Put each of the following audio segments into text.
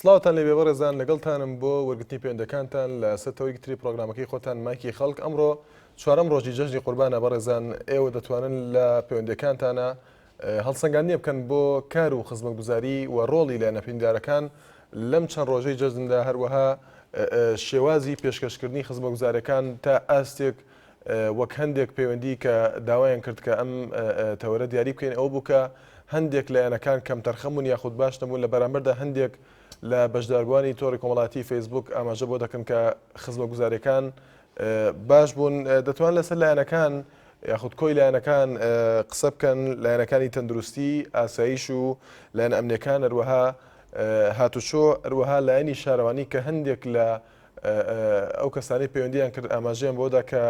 سڵاوتان لێبێ بەڕێزان لەگەڵتانم بۆ وەرگرتنی پەیوەندەکانتان لە سەر تەوەری تری پرۆگرامەکەی خۆتان مایکی خەڵک ئەمڕۆ چوارەم ڕۆژی جەژنی قوربانە بەڕێزان ئێوە دەتوانن لە پەیوەندەکانتانە هەڵسەنگاندنیە بکەن بۆ کار و خزمەتگوزاری و ڕۆڵی لایەنە پەیوەندیدارەکان لەم چەند ڕۆژەی جەژندا هەروەها شێوازی پێشکەشکردنی خزمەتگوزاریەکان تا ئاستێک وەک هەندێک پەیوەندی کە داوایان کرد کە ئەم تەوەرە دیاری بکەین ئەوە بوو کە هەندێک لایەنەکان کەمتەرخەم بوون یاخود باش نەبوون لە بەرامبەردا هەندێک لە بەشداربووانی تۆڕی کۆمەڵاتی فەیسبوک ئاماژە بۆ دەکەن کە خزمەتگوزاریەکان باش بوون دەتوان لەسەر لایەنەکان یاخود کۆی لایەنەکان قسە بکەن لایەنەکانی تەندروستی ئاسایش و لایەن ئەمنیەکان هەروەها هاتوچۆ هەروەها لایەنی شارەوانی کە هەندێک لە ئەو کەسانەی پەیوەندیان کرد ئاماژەیان بەوەدا کە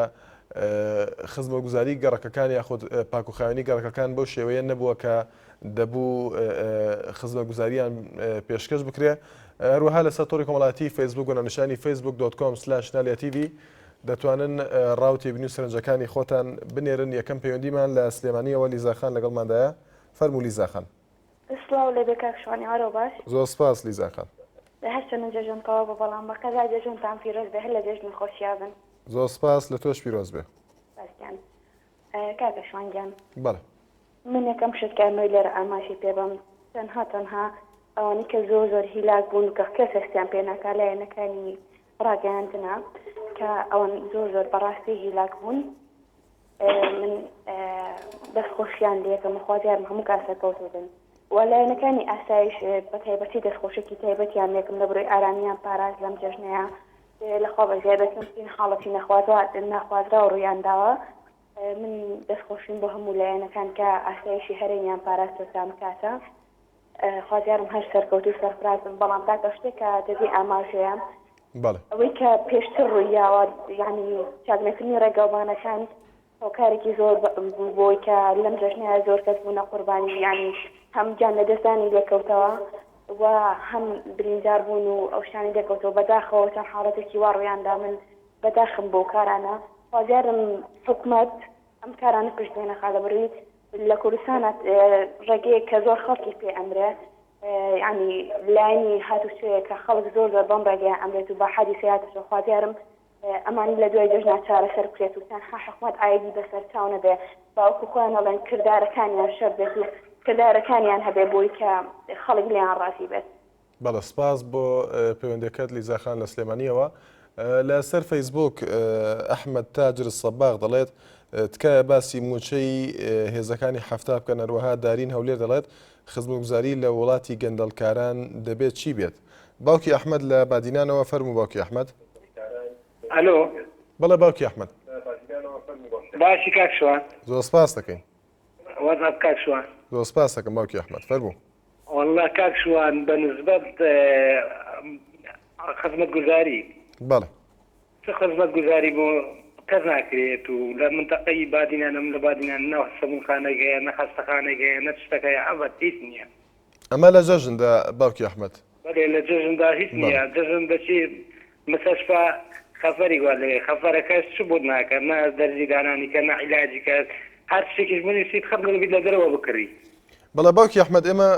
خزمەتگوزاری گەڕەکەکان یاخود پاکوخاوێنی گەڕەکەکان بەو شێوەیە نەبووە کە دەبوو خزمەتگوزاریان پێشکەش بکرێ هەروەها لەسەر تۆڕی کۆمەڵاتی فەیسبوک و ناونیشانی Facebook dot com slash نالیا تیڤی دەتوانن ڕا و تێبینی و سەرنجەکانی خۆتان بنێرن یەکەم پەیوەندیمان لە سلێمانیەوە لیزا خان لەگەڵماندایە فەرموو لیزا خان. سڵاو لێبێ کاک شوان ئێوارەو باش. زۆر سپاس لیزا خان. هەرچەنە جەژن تەواو بوو بەڵام بە قەزا جەژنتان پیرۆز بێ هەر لە جەژن و خۆشیا بن. زۆر سپاس لە تۆش پیرۆز بێ. سپاس گیان. کاکە شوان گیان. بەڵێ. من یەکەم شت کە ئەمەوێ لێرە ئاماژەی پێ بەم تەنها تەنها ئەوانەی کە زۆر زۆر هیلاک بوون و کە کەس هەستیان پێ ناکا لایەنەکانی ڕاگەیاندنە کە ئەوان زۆر زۆر بەڕاستی هیلاک بوون. من دەست خۆشیان لەکەم و خوازیارم هەموو کات سەرکەوتوو بن و لایەنەکانی ئاسایش بە تایبەتی دەستخۆشێکی تایبەتیان لێکم لە بڕۆی ئارامیان پاراست لەم جەژنەیە لەخوا بە زیادە کەمترین حاڵەتی ناخوازراو ڕوویان داوە من دەستخۆشیم بۆ هەموو لایەنەکان کە ئاسایشی هەرێمیان پاراستوە تام کاتە خوازیارم هەر سەرکەوتوو سەرفراز بن بەڵام تاکە شتێک کە دەبێ ئاماژەیە بەڵێ ئەوەی کە پێشتر ڕوویاوە یعنی چاکنەکردنی ڕێگاوبانەکان هۆکارێکی زۆر بوو بۆی کە لەم جەژنەیە زۆر کەس بوونە قوربانی یعنی هەم گیان لەدەستدانی لێکەوتەوە و هەم بریندار بوون و ئەو شتانی لێکەوتەوە بەداخەوە چەند حاڵەتێکی وا ڕوویاندا من بەداخم بۆ کارانە خوازیارم حکومەت ئەم کارانە پشت گوێ نەخا لەبەرئەوەی لە کوردستانە ڕێگەیەک کە زۆر خەڵکی پێ ئەمرێ یعنی لایەنی هاتوچۆیە کە خەڵک زۆر زۆر بەم ڕێگەیە ئەمرێت و بە حادیسەی هاتوچۆ خوازیارم ئەمان لە دوای جەژنا چارەسەر بکرێت و تەنها حکومەت عایدی بەسەر چاو نەبێ باوەکو خۆیان ئەڵێن کردارەکانیان شەر بێت و کردارەکانیان هەبێ بۆی کە خەڵک لێیان ڕازی بێت. بەڵێ سپاس بۆ پەیوەندیەکەت لیزا خان لە سلێمانیەوە. لە سەر فەیسبوک ئەحمەد تاجر سەباغ دەڵێت تکایە باسی موچەی هێزەکانی حەفتا بکەن هەروەها دارین هەولێر دەڵێت خزمەتگوزاری لە وڵاتی گەندەڵکاران دەبێت چی بێت باوکی ئەحمەد لە بادینانەوە فەرموو باوکی ئەحمەد. ئەلۆ. بەڵێ باوکی ئەحمەد. باشی کاک شوان. زۆر سپاس دەکەین. وەزعت کاک شوان. زۆر سپاس دەکەم باوکی ئەحمەد فەرموو. وەڵا کاک شوان بە نسبەت خزمەت گوزاری. بەڵێ. چ خزمەت گوزاری بۆ کەس ناکرێت و لە منتەقەی بادینان ئەمن لە بادینان نە سەبونخانەک هەیە نە خەستەخانەک هەیە نە شتەک هەیە ئەبەد هیچ نییە. ئەمە لە جەژندا باوکی ئەحمەد. بەلێ لە جەژندا هیچ نییە جەژن دەچی مستەشفا خەفەری وا لەوێ خەفەرەکەش چ بۆت ناکە نە دەرزی دانانی کە نە عیلاجی کە هەر شتێکیش بنووسیت خەت دەبیت لە دەرەوە بکڕی. بەڵێ باوکی ئەحمەد ئێمە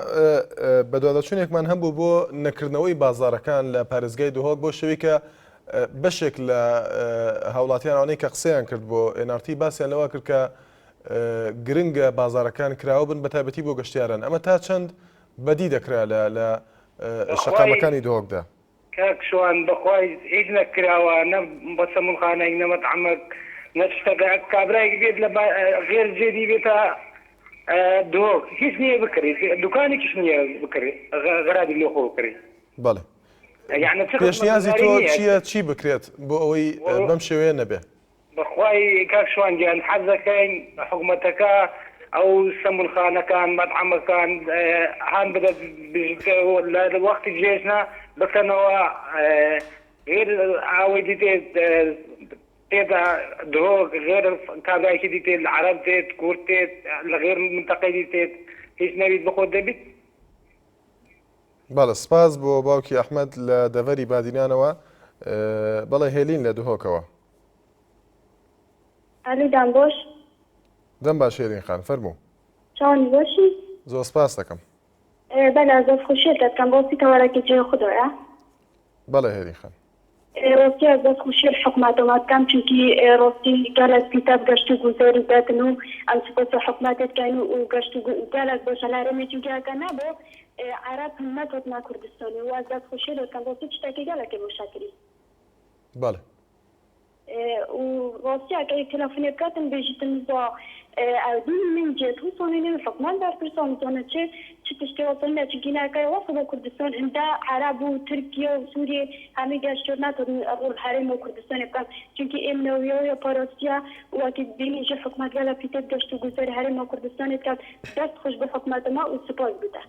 بەدواداچوونێکمان هەبوو بۆ نەکردنەوەی بازاڕەکان لە پارێزگای دهۆک بۆ شێوەی کە بەشێک لە هاوڵاتیان ئەوانەی کە قسەیان کرد بۆ NRT باسیان لەوە کرد کە گرنگە بازاڕەکان کراوە بن بەتایبەتی بۆ گەشتیاران ئەمە تا چەند بەدی دەکرا لە لە شەقامەکانی دهۆکدا؟ کاک شوان بەخوای هیچ نەکراوە نە بە سەمونخانەیەک نە مەتعەمەک نە شتەکە کابرایەک بێت لە غێر زێدی بێتە دهۆک هیچ نییە بکڕی دوکانێکیش نییە بکڕی غەرابی لۆ خۆ بکڕی. بەڵێ یعنی چ پێشنیازی خزمەتگوزاری تۆ نییە چییە چی بکرێت بۆ ئەوەی بەم شێوەیە نەبێ؟ بەخوای کاک شوان گیان حەز دەکەین حکومەتەکە ئەو سەمونخانەکان مەتعەمەکان هان بدات لە وەختی جێژنە بکەنەوە غێر ئەوەی دیتێ تێدا دهۆک غێر کابرایکی دیتێ لە عەرەب دێت کورد دێت لە غێر منتەقەی دیتێت هیچ نەبیت بەخۆت دەبیت. بەڵێ سپاس بۆ باوکی ئەحمەد لە دەڤەری بادینانەوە بەڵێ هێلین لە دهۆکەوە. ئەلو دەم بۆش. دەم باش هێلین خان فەرموو. چۆنی باشی؟ زۆر سپاس دەکەم. بەلێ ئەز دەست خوشیە تە دکەم ڕاستی تەوەرەکی جێ خودایە. بەڵێ هێرین خان. ڕاستی ئەز دەست خوشیە لە حکومەتە مە دکەم چونکی ڕاستی گەلەک پیتە گەشت و گوزاری دەدن و ئەم سوپاس حکومەتێ دکەین و گەشت و گەلەک باشە لە هەرێمێ چونکی ئەکە نەبۆ عەرەب هن نەکەتنە کوردستانێ و ئەز دەست خوشیە لێ دکەم ڕاستی چتەکی گەلەکێ باشە کری. بەڵێ. و ڕاستیە کە یەک تەلەفونێ بکاتن بێژیتن با ئەو دینی من جێت وسانێ نێ حکومەت بەرپرسان زانە چ چ تشتێ وسانێ چونکی ناکای وەسە بۆ کوردستان هندە عەرەب و تورکیە و سوریە هەمی گەشتیار ناتوانن ڕوو هەرێم و کوردستانێ بکەن چونکی ئێم نەویەوە پاراستیە وەکی بینی ژە حکومەت گەلە پیتێت گەشت و گوزار هەرێم و کوردستانێ بکات دەست خوش بۆ حکومەت ما و سوپاس بوتە.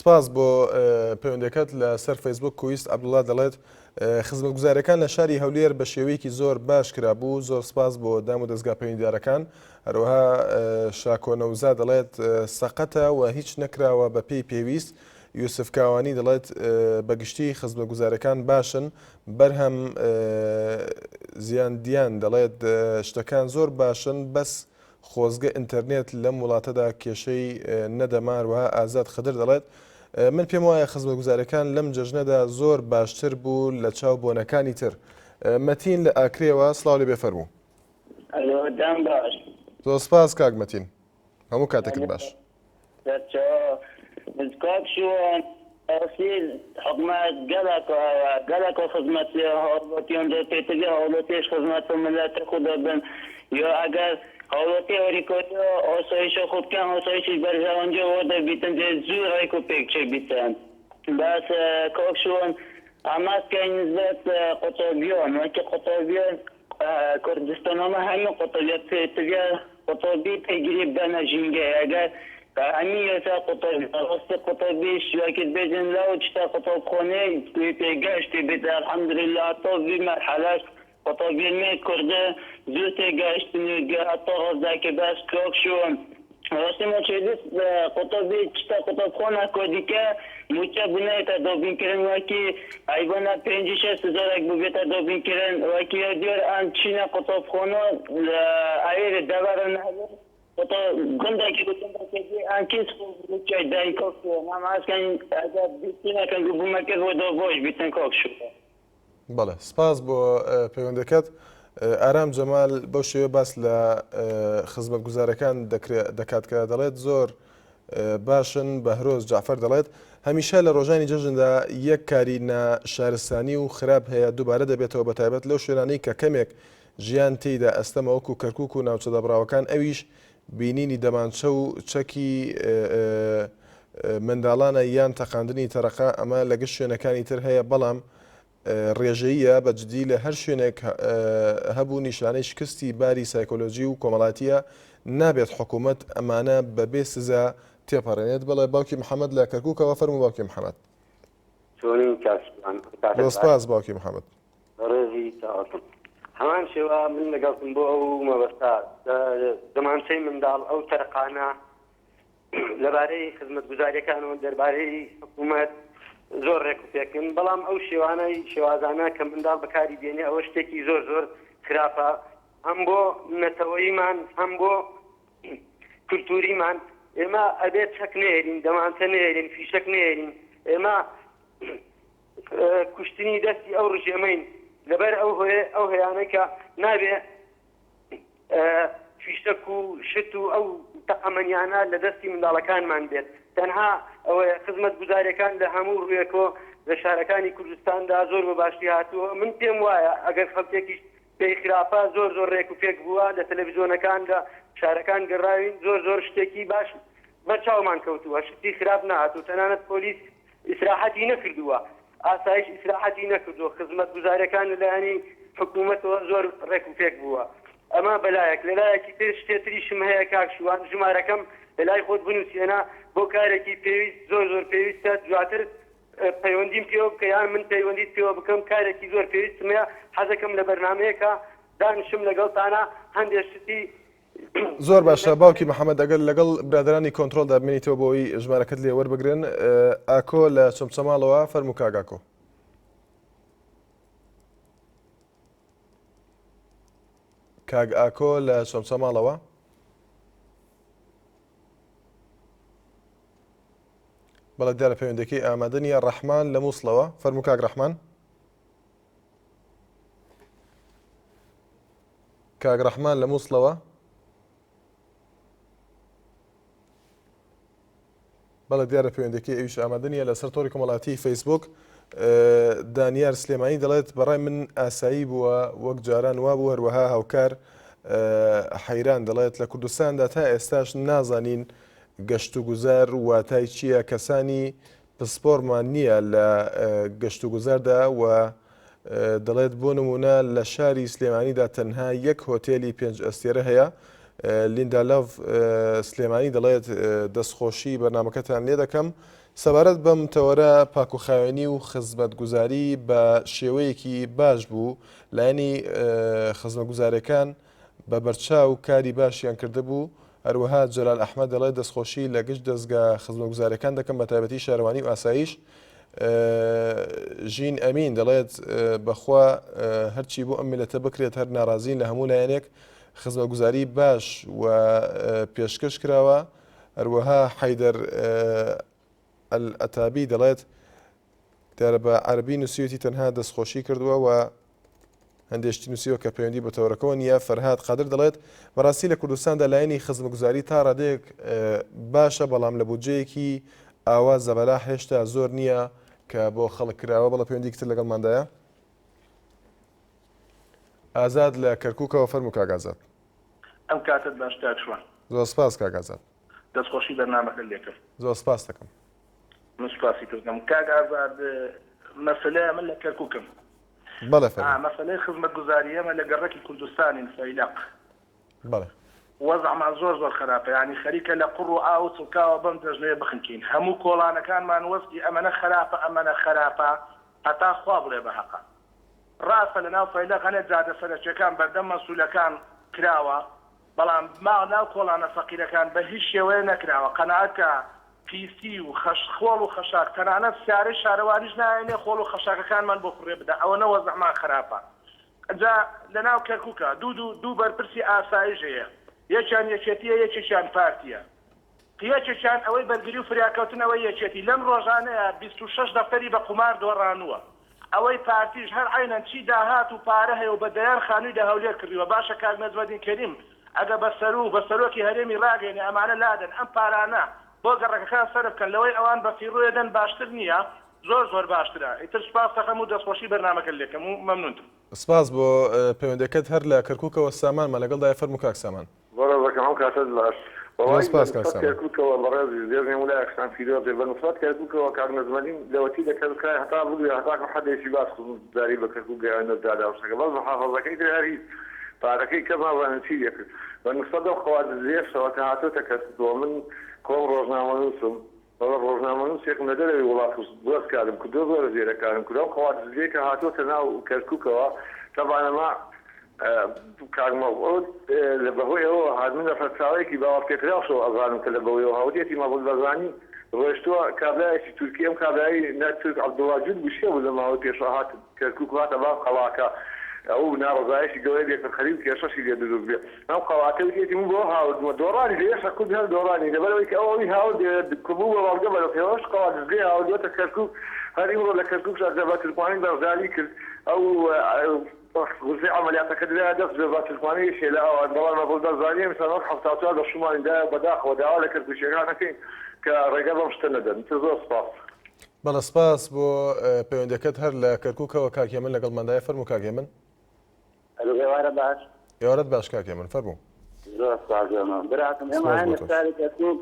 سپاس بۆ پەیوەندەکەت لە سەر فەیسبوک کویست عەبدوڵا دەڵێت خزمەتگوزاریەکان لە شاری هەولێر بە شێوەیەکی زۆر باش کرابوو، زۆر سپاس بۆ دام و دەزگا پەیوەندیدارەکان. هەروەها شاکۆ نەوزا دەڵێت سەقەتە و هیچ نەکراوە بە پێی پێویست. یوسف کاوانی دەڵێت بە گشتی خزمەتگوزاریەکان باشن. بەرهەم زیاندیان دەڵێت شتەکان زۆر باشن بەس خۆزگە ئینتەرنێت لەم وڵاتەدا کێشەی نەدەما، هەروەها ئازاد خدر دەڵێت، من پێم وایە خزمەتگوزاریەکان لەم جەژنەدا زۆر باشتر بوو لە چاو بۆنەکانی تر. مەتین لە ئاکرێوە سڵاو لێ بێ فەرموو. ئەلۆ دەم باش. زۆر سپاس کاک مەتین هەموو کاتێکت باش. سەرچاوە کاک شوان ئەسیل حکومەت گەلەک گەلەک خزمەت هاوڵاتیان دە پێتگە هاوڵاتیش خزمەت ملت خود دەبن یا ئەگەر هاوڵاتی هاریکاری ئاسایش خود کەن ئاسایشش بەرژەوەندی وا دەبیتن دێ زوو ڕێک و پێک چێ بیتن بەس کاک شوان ئەمە کەین نسبەت قوتابیان وەکی قوتابیان کوردستانامە هەموو قوتابیە پێتگە قوتابی پێگیری بدەنە ژینگەی ئەگەر هەمی یاسا قوتابی ڕاستی قوتابیش وەکی بێژن لەو چتە قوتابخانەی پێگەشتی بێت الحمدلله هەتا وی مەرحەلەش قوتابیان مێ کوردە زوو تێگەشتن و هەتا ڕاستداکە بەس کاک شوان ڕاستی ما چێدیت قوتابی چتە قوتابخانە کۆدیکە مووچە بنێتە دابینکردن وەکی حەیوانە پێنجی شەست هەزارێک ببێتە دابینکردن وەکی دیار ئەم چینە قوتابخانە ئەوێ دەڤەرە نەهێ قوتا گوندێکی گوندێکی ئەم کیس مووچەی دایکۆک نام ئاسکەن ئەگەر بیتینەکەن گو بوومەکرد بۆ دۆ بۆش بیتن کۆک شو. بەڵێ سپاس بۆ پەیوەندەکەت. ئارام جەمال بەو شێوە باس لە خزمەتگوزارەکان دەکات کە دەڵێت زۆر باشن بەهرۆز جەعفەر دەڵێت هەمیشە لە ڕۆژانی جەژندا یەک کاری نا شارستانی و خراپ هەیە دووبارە دەبێتەوە بەتایبەت لەو شوێنانەی کە کەمێک ژیان تێیدا ئەستەمە وەکو کەرکوک و ناوچە دابڕاوەکان ئەویش بینینی دەمانچە و چەکی منداڵانە یان تەقاندنی تەرەقە ئەمە لە گشت شوێنەکانی تر هەیە بەڵام ڕێژەییە بە جدی لە هەر شوێنێک هەبوو نیشانەی شکستی باری سایکۆلۆجی و کۆمەڵاتیە نابێت حکوومەت ئەمانە بەبێ سزا تێپەڕێنێت بەڵێ باوکی محەممەد لە کەرکووکەوە فەرموو باوکی محەممەد. چۆنی کاک شوان؟ کاتت زۆر باش. سپاس باوکی محەممەد. بەڕێزی چاوەکەم. هەمان شێوە من لەگەڵتم بۆ ئەو مەبەستە دەمانچەی منداڵ ئەو تەرقانە لەبارەی خزمەتگوزاریەکانەوە دەربارەی حکوومەت زۆر ڕێک و پێکن بەڵام ئەو شێوانەی شێوازانە کە منداڵ بەکاری دێنێ ئەوە شتێکی زۆر زۆر خراپە هەم بۆ نەتەوەیمان هەم بۆ کولتوریمان ئێمە ئەبێت چەک نێرین دەمانچە نێرین فیشەک نێرین ئێمە کوشتنی دەستی ئەو ڕژێمەین لەبەر ئەو هۆیە ئەو هەیانەی کە نابێ فیشەک و شت و ئەو تەقەمەنیانە لە دەستی منداڵەکانمان بێت تەنها ئەوەیە خزمەت گوزارەکان لە هەموو ڕوویەکۆ لە شارەکانی کوردستاندا زۆر بە باشی هاتووە من پێم وایە ئەگەر خەڵکێکیش پێی خراپە زۆر زۆر ڕێک و پێک بووە لە تەلەڤیزیۆنەکان لە شارەکان گەڕاوین زۆر زۆر شتێکی باش بەرچاومان کەوتووە شتی خراپ نەهاتوو تەنانەت پۆلیس ئیسراحەتی نەکردووە، ئاسایش ئیسراحەتی نەکردووە، خزمەتگوزاریەکان لەلایەنی حکوومەتەوە زۆر ڕێک و پێک بووە. ئەمە بەلایەک، لەلایەکی تر شتێ تریشم هەیە کاک شوان، ژمارەکەم لەلای خۆت بنووسێنە بۆ کارێکی پێویست زۆر زۆر پێویستە دواتر پەیوەندیم پێوە بکە یان من پەیوەندیت پێوە بکەم کارێکی زۆر پێویستم هەیە حەزەکەم لە بەرنامەیەکا دانیشم لەگەڵتانا هەندێ شتی زۆر باشە باوکی محەممەد ئەگەر لەگەڵ برادرانی کۆنتترۆلدا بمێنیتەوە بۆ ئەوی ژمارەکەت لێ وەربگرن ئاکۆ لە چەمچەماڵەوە فەرموو کاک ئاکۆ. کاک ئاکۆ لە چەمچەماڵەوە. بەڵێ دیارە پەیوەندەکەی ئامادە نییە. ڕەحمان لە مووسڵەوە، فەرموو کاک ڕەحمان. کاک ڕەحمان لە مووسڵەوە. بەڵێ دیارە پەیوەندەکەی ئەویش ئامادە نییە. لەسەر تۆڕی کۆمەڵاتی فەیسبوک دانیار سلێمانی دەڵێت بەڕای من ئاسایی بووە وەک جاران وابوو هەروەها هاوکار حەیران دەڵێت لە کوردستاندا تا ئێستاش نازانین گەشتوگوزار واتای چییە کەسانی پسپۆرمان نییە لە گەشتوگوزاردا و دەڵێت بۆ نمونە لە شاری سلێمانیدا تەنها یەک هۆتێلی پێنج ئەستێرە هەیە. لیندا لەڤ سلێمانی دەڵێت دەستخۆشی بەرنامەکەتان لێ دەکەم سەبارەت بەم تەوەرە پاکوخاوێنی و خزمەتگوزاری بە شێوەیەکی باش بوو لایەنی خزمەتگوزارەکان بە بەرچاو کاری باشیان کردبوو، هەروەها جەلال ئەحمەد دەڵێت دەستخۆشی لە گشت دەزگا خزمەتگوزاریەکان دەکەم بەتایبەتی شارەوانی و ئاسایش. ژین ئەمین دەڵێت بەخوا هەرچی بۆ ئەم میلەتە بکرێت هەر ناڕازین لە هەموو لایەنێک خزمەتگوزاری باش و پێشکەش کراوە. هەروەها حەیدەر ئەلعەتابی دەڵێت دیارە بە عەرەبی نووسیویەتی تەنها دەستخۆشی کردووە و هەندێک شتی نووسیوە کە پەیوەندی بە تەوەرەکەوە نییە. فەرهاد قادر دەڵێت بەڕاستی لە کوردستاندا لایەنی خزمەتگوزاری تا ڕادەیەک باشە بەڵام لە بودجەیەکی ئاوا زەبەلاح هێشتا زۆر نییە کە بۆ خەڵک کراوە. بەڵێ پەیوەندیکی تر لەگەڵماندایە. ئازاد لە کەرکووکەوە فەرموو کاک ئازاد. ئەم کاتەت باش کاک شوان. زۆر سپاس کاک ئازاد. دەستخۆشی بەرنامەکەت لێکرد. زۆر سپاست دەکەم. من سوپاسی تۆ دەکەم کاک ئازاد مەسەلەیە من لە کەرکوکم بەڵێ فەرموو. مەسەلەی خزمەتگوزاری ئێمە لە گەڕەکی کوردستانین فەیلەق بەڵێ. وەزعمان زۆر زۆر خەراپە یانی خەریکە لە قوڕ و ئاو و چڵکاوە بەم جەژنەیە بخنکێین هەموو کۆڵانەکانمان وەزعی ئەمەنە خەراپە ئەمەنە خەراپە هەتا خوا بڵێ بە هەقە ڕاستە لەناو فەیلەق هەنێ جادە سەرەکیەکان بەردەم مەسولەکان کراوە بەڵام ناو کۆڵانە فەقیرەکان بە هیچ شێوەیە نەکراوە قەناعەت کە پیسی و خەش خۆڵ و خەشاک تەنانەت سیارەی شارەوانیش نایەنێ خۆڵ و خەشاکەکانمان بۆ فڕێ بدا ئەوەنە وەزعمان خراپە جا لەناو کەرکوکا دوو دوو دوو بەرپرسی ئاسایش هەیە یەکیان یەکێتیە یەکێکیان پارتیە یەکێکیان ئەوەی بەرگری و فریاکەوتن ئەوەی یەکێتی لەم ڕۆژانەیا 26 دەفتەری بە قومار دۆڕانووە ئەوەی پارتیش هەر عەینەن چی داهات و پارە هەیە و بە دەیان خانووی لە هەولێر کڕیوە باشە کاک نەجمەدین کەریم ئەگەر بە سەرو بە سەرۆکی هەرێمی ڕاگەیەنێ ئەمانە لادەن ئەم پارانە بۆ گەڕەکەکان سەرف کەن لەوەی ئەوان بە فیڕۆیە دەن باشتر نیە زۆر زۆر باشترە ئیتر سوپاست دەکەم و دەستخۆشی بەرنامەکەت لێکەم و مەمنونتم. سپاس بۆ پەیوەندەکەت هەر لە کەرکوکەوە سامانمان لەگەڵدایە فەرموو کاک سامان. بەڕێزەکەم ئەم کاتەت باش. زۆر وەڵایی بە سپاس کاک نسبەت سامان. کەرکوکەوە بەڕێزیش دێزنێم و لایەکشتان پیرۆز بێ بە نسبەت کەرکوکەوە کاک نەجمەدین لەوەتی لە کەرکوکای هەتا بگرە هەتاکو حەدێکی باش خزمەتگوزاری بە کەرکوک گەیاندە جادا و شتەکە بەس محافەزەکەی تر هەر هیچ پارەکەی کەس نازانێ چی لێکرد بە نسبەت ئەو قەوادزیەشەوە کە هاتۆتە کەرکوکەوە من خۆم ڕۆژنامەنووسم بەڵێ ڕۆژنامەنووسێکم لە دەرەوەی وڵات و زۆر کارم کردووە زۆر زێرە کارم کردووە ئەو قەوادزیەی کە هاتۆتە ناو کەرکوکەوە تەبعەن ئەمە کاک مەسعود لە بەهۆی ئەوەوە هات من لە سەرچاوەیەکی باوەڕپێکراوشەوە ئەزانم کە لە بەهۆیەوە هاوتیەتی مەسعود بەرزانی ڕۆیشتووە کابرایەکی تورکی ئەم کابرای نە تورک عەبدوڵا جول بوو شێ بوو لە ماوەی پێشوە هات کەرکوک و هاتە باب قەڵاکە ئەو ناڕەزایەکی گەورەی لێکرد خەریک کێشەشی لێ دروست بێ ئەم قەڵاکە وتیەتی من بۆ هاوردمە دۆڕانی لەوێشە کورد هەر دۆڕانی لەبەرئەوەی کە ئەو ئەوی هاورد بوو بە بەڵگە بەرەو پێوەش قەڵا دزگەی هاوردووەتە کەرکوک هەر ئیمڕۆ لە کەرکوکشا جەبهە تورکمانی بەشداری کرد ئەو غورفەی عەمەلیاتەکە درایە دەست جەبهە تورکمانی یەکێ لە ئەوان بەڵام مەسعود بەرزانی ئەمساڵ وەک 74 بە شومانی دایە بەداخەوە داوا لە کەرکوکیەکان ئەکەین کە ڕێگە بەم شتە نەدەن تر زۆر سپاس. بەڵێ سپاس بۆ پەیوەندیەکەت هەر لە کەرکوکەوە کاک هێمن لەگەڵماندایە فەرموو کاک هێمن. ئەلو ئێوارە باش. ئێوارەت باش کاک هێمن فەرموو. زۆر سپاس گیانم براکەم ئێمە سپاس بۆ هەنێ تۆش. شاری کەرکوک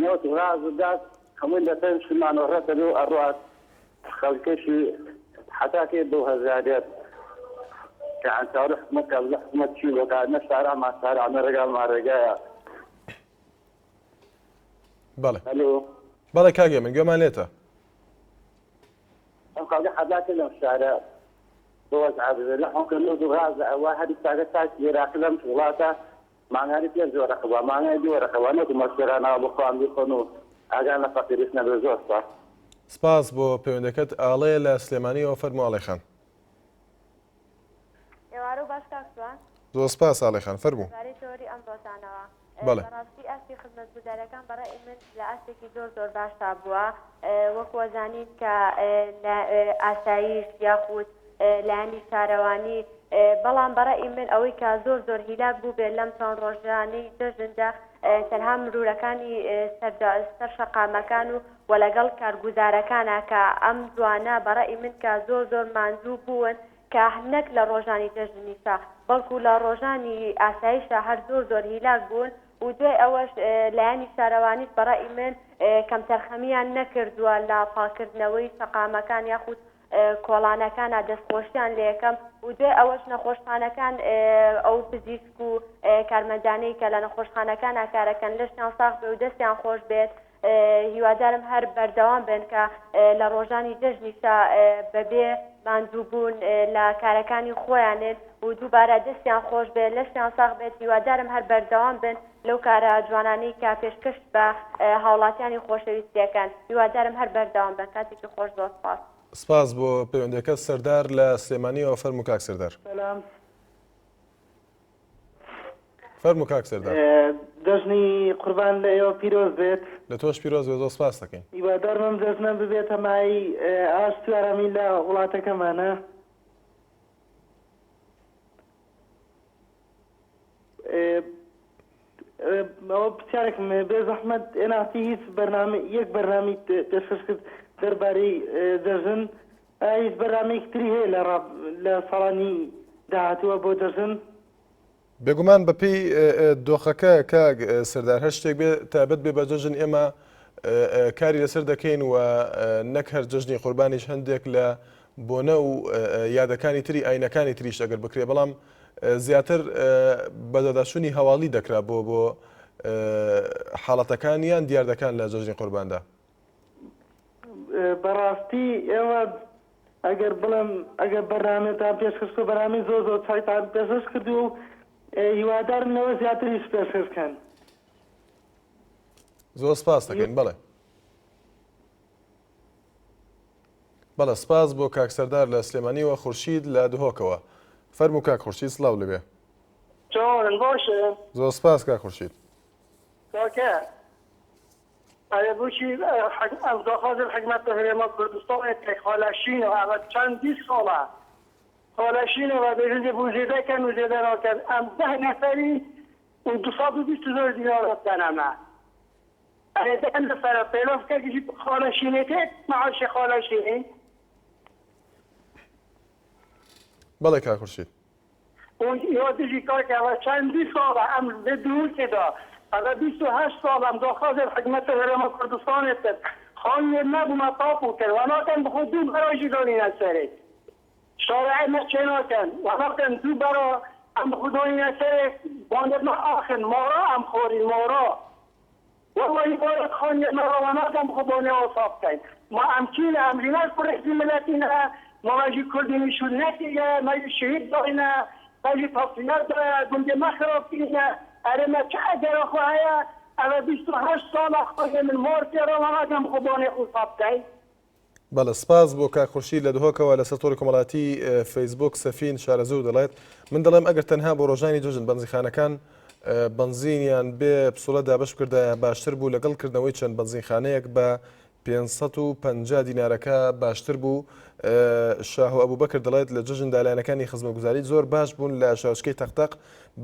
نەوت و غاز و گاز هەمووی لەسەر مانۆڕە دەبێ و ئەڕوات خەڵکەشی حەتا کەی بەو هەژاریە کە چاوەڕێ حکومەت کا بزانێ حکومەت چی بۆ کا نە شارعمان شارع نە ڕێگامان ڕێگایە. بەڵێ ئەلۆ. بەڵێ کاک هێمن گوێمان لێتە. ئەم خەڵکە حەتا کەی لەم شارە بە وەزعە ببێ لە حکومەت نەوت و غازە ئەوە هەر تاکە تاکی عێراقی لەم وڵاتە مانگانەی پێنج وەرەقە بوە مانگانەی دوو وەرەقە بوە نەک مەسکەرانەوە بۆ خۆیان بیخۆن و ئاگایان لە فەقیریش نەبێ زۆر سوپاس. سپاس بۆ پەیوەندەکەت ئاڵێ لە سلێمانیەوە فەرموو ئاڵێ خان. ئێوارەو باش کاک سوان. زۆر سپاس ئاڵێ خان فەرموو. لەبارەی تەوەری ئەمڕۆتانەوە. بەڵێ. بەڕاستی ئاستی خزمەتگوزاریەکان بە ڕەئی من لە ئاستێکی زۆر زۆر باشا بووە وەکو ئەزانین کە لە ئاسایش یاخود لایەنی شارەوانی بەڵام بە ڕەئی من ئەوەی کە زۆر زۆر هیلاک بووبێت لەم چەند ڕۆژانەی جەژندا تەنها مرورەکانی سەر شەقامەکان و وە لەگەڵ کارگوزارەکانە کە ئەم دوانە بە ڕەئی من کە زۆر زۆر ماندوو بوون کە نەک لە ڕۆژانی جەژنیشا بەڵکو لە ڕۆژانی ئاساییشا هەر زۆر زۆر هیلاک بوون و دوای ئەوەش لایەنی شارەوانیش بە ڕەئی من کەمتەرخەمیان نەکردووە لە پاککردنەوەی شەقامەکان یاخود کۆڵانەکانا دەستخۆشیان لێکەم و دوای ئەوەش نەخۆشخانەکان ئەو پزیشک و کارمەندانەی کە لە نەخۆشخانەکانا کارەکەن لەشیان ساغ بێ و دەستیان خۆش بێت هیوادارم هەر بەردەوام بن کە لە ڕۆژانی جەژنیشا بەبێ ماندووبوون لە کارەکانی خۆیانن و دووبارە دەستیان خۆش بێت لەشیان ساغ بێت هیوادارم هەر بەردەوام بن لەو کارە جوانانەی کە پێشکەش بە هاوڵاتیانی خۆشەویستیەکەن هیوادارم هەر بەردەوام بن کاتێکی خۆش زۆر سپاس. سپاس بۆ پەیوەندیەکەت سەردار لە سلێمانیەوە فەرموو کاک سەردار. سلام. فەرموو کاک سەردار. جەژنی قوربان لە ئێوە پیرۆز بێت. لە تۆش پیرۆز بێت زۆر سپاست دەکەین. هیوادارم ئەم جەژنە ببێتە مایەی ئاشتی و ئارامی لە وڵاتەکەمانا. ئەوە پرسیارێکم هەیە بێ زەحمەت ئێناسی هیچ بەرنامە یەک بەرنامی پێشکەش کرد دەربارەی جەژن ئایا هیچ بەرنامەیەکی تری هەیە لە ڕاب لە ساڵانی داهاتووە بۆ جەژن؟ بێگومان بەپێی دۆخەکە کاک سەردار هەر شتێک بێ تایبەت بێ بە جەژن ئێمە کاری لەسەر دەکەین و نەک هەر جەژنی قوربانیش هەندێک لە بۆنە و یادەکانی تری ئاینەکانی تریش ئەگەر بکرێ بەڵام زیاتر بەدواداچوونی هەواڵی دەکرا بۆ بۆ حاڵەتەکان یان دیاردەکان لە جەژنی قورباندا. بەڕاستی ئێوە ئەگەر بڵێم ئەگەر بەرنامەتان پێشکەش کردووە بەرنامەی زۆر زۆر چاکتان پێشکەش کردووە و هیوادارم لەوە زیاتریش پێشکەش بکەن. زۆر سپاس دەکەین بەڵێ. بەڵێ سپاس بۆ کاک سەردار لە سلێمانیوە خورشید لە دهۆکەوە فەرموو کاک خورشید سڵاو لێبێ. چۆنن باشن؟ زۆر سپاس کاک خورشید. کاکە ئەرێ بوچی ئەم داخوازی حکومەت هەرێما کوردستانێ تێک خالەشینە ئەوە چەندی ساڵە خالەشینە و بێژن دێ بۆ زێدە کەن و زێدە ناکەن ئەم ده نەفەری و 220 هزار دینار دەنەمە ئەرێ ده نەفەرە پێلاف کەگژی خالەشینێ تێک معاشی خالەشینی بەڵێ کاک خورشید. یا دژی کاکە ئەوە چەندی ساڵە ئەم لە دهۆکێدا ئەوە 28 ساڵ ئەم داخوازێ حکومەت هەرێما کوردستانێ کرد خانوێ نەبوومە تاپو کرد وەناکەن بخۆ دوو بەراژی دانینە سەرێ شارع مە چێ ناکەن وەناکەن دوو بەرا ئەم بخۆ دانینە سەرێ باندە مە ئاخن مارا ئەم خۆرین مارا وەڵڵاهی بارت خانیە مە ڕەواناکەم بخۆ بانێ وەسا بکەین ما ئەم کینە ئەم ژیناش کوڕێکی ملەتینە ما مەژی کوردی نیشون نەکریە مەژی شهید داینە مەژی تەسفیە دایە گوندێ مە خراب کرینە ئەرێ مە چ ئەگەرە خۆ هەیە ئەوە 28 ساڵە خۆێ من مار پێ ڕەواناکەم بخۆ بانێ خۆ سا بکەین. بەڵێ سپاس بۆ کاک خورشید لە دهۆکەوە لەسەر تۆڕی کۆمەڵاتی فەیسبوک سەفین شارەزوور دەڵێت من دەڵێم ئەگەر تەنها بۆ ڕۆژانی جەژن بەنزیخانەکان بەنزینیان بێ پسوڵە دابەش بکردایە باشتر بوو لەگەڵ کردنەوەی چەند بەنزینخانەیەک بە 550 دینارەکە باشتر بوو شاهۆ ئەبوبەکر دەڵێت لە جەژندا لایەنەکانی خزمەتگوزاری زۆر باش بوون لە شارۆچکەی تەقتەق